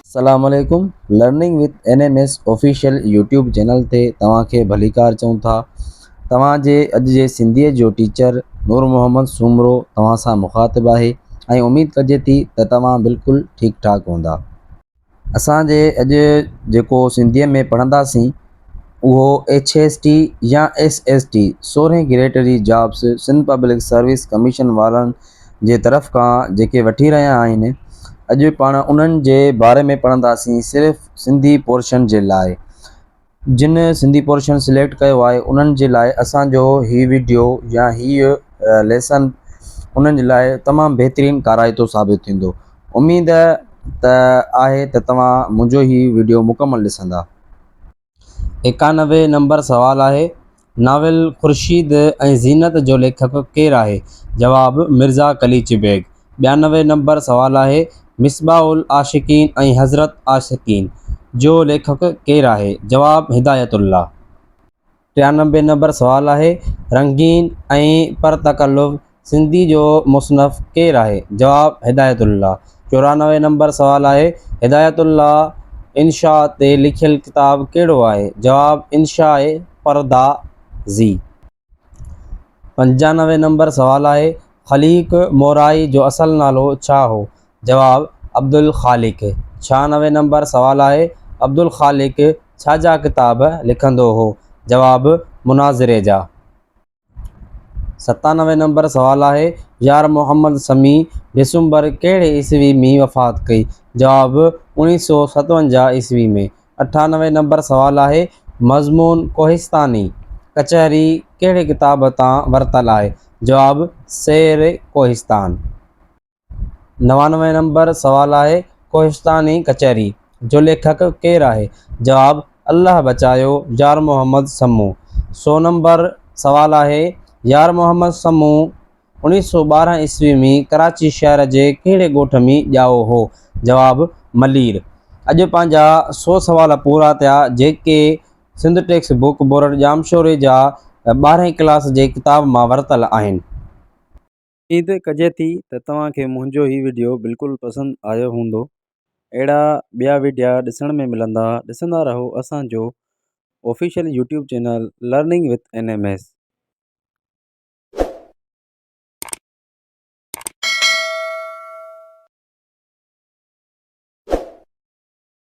السلام عليڪم learning with N M S official YouTube channel تي توهان کي ڀليڪار چئون ٿا توهان جي اڄ جي سنڌيء جو ٽيچر نور محمد سومرو توهان سان مخاطب آهي ۽ اميد ڪجي ٿي ته توهان بلڪل ٺيڪ ٺاڪ هوندا. اسان جي اڄ جيڪو سنڌيء ۾ پڙهنداسين اهو ايڇ ايس ٽي يا ايس ايس ٽي سورهين گريڊ جي jobs Sindh public service commission وارن جي طرف کان جيڪي وٺي رهيا آهن اڄ پاڻ انهن جي باري ۾ پڙهنداسين صرف سنڌي پورشن جي لاء جن سنڌي پورشن سليڪٽ ڪيو آهي انهن جي لاء اسان جو هي ويڊيو يا هي ليسن انهن جي لاء تمام بهترين ڪارائتو ثابت ٿيندو اميد ته آهي ته توهان منهنجو هي ويڊيو مڪمل ڏسندا. 91 نمبر سوال آهي، ناول خورشيد ۽ زينت جو ليکڪ ڪير آهي؟ جواب، مرزا قليچ بيگ. 92 نمبر سوال آهي، مصباح العاشقين ۽ حضرت عاشقين جو ليکڪ ڪير آهي؟ جواب، هدايت الله. 93 نمبر سوال آهي، رنگين ۽ پرتڪلف سنڌي جو مصنف ڪير آهي؟ جواب، هدايت الله. 94 نمبر سوال آهي، هدايت الله انشاء تي لکيل ڪتاب ڪهڙو آهي؟ جواب، انشاء پرده زي. 95 نمبر سوال آهي، خليق مورائي جو اصل نالو ڇا هو؟ جواب، عبدالخالق. 96 نمبر سوال آهي، عبدالخالق ڇا جا ڪتاب لکندو هو؟ جواب، مناظري جا. 97 نمبر سوال آهي، يار محمد سمي ڊسمبر ڪهڙي عيسوي ۾ وفات ڪئي؟ جواب، 1957 عيسوي ۾. 98 نمبر سوال آهي، مضمون ڪوهستاني ڪچهري ڪهڙي ڪتاب تان ورتل آهي؟ جواب، سير ڪوهستان. 99 نمبر سوال آهي ڪوهستاني ڪچهري جو ليکڪ ڪير آهي؟ جواب، الله بچايو يار محمد سمون. سو نمبر سوال آهي يار محمد سمون 1912 عيسوي ۾ ڪراچي شهر جي ڪهڙي ڳوٺ ۾ ڄائو هو؟ جواب، ملير. اڄ پنهنجا سو سوال پورا ٿيا جيڪي سنڌ ٽيڪسٽ بڪ بورڊ ڄامشوري جا ٻارهين ڪلاس جي ڪتاب مان ورتل آهن. اميد ڪجي ٿي ته توهان کي منهنجو هي وڊيو بلڪل پسند آيو هوندو اهڙا ٻيا وڊيا ڏسڻ ۾ ملندا ڏسندا رهو اسان جو official YouTube channel learning with N M S.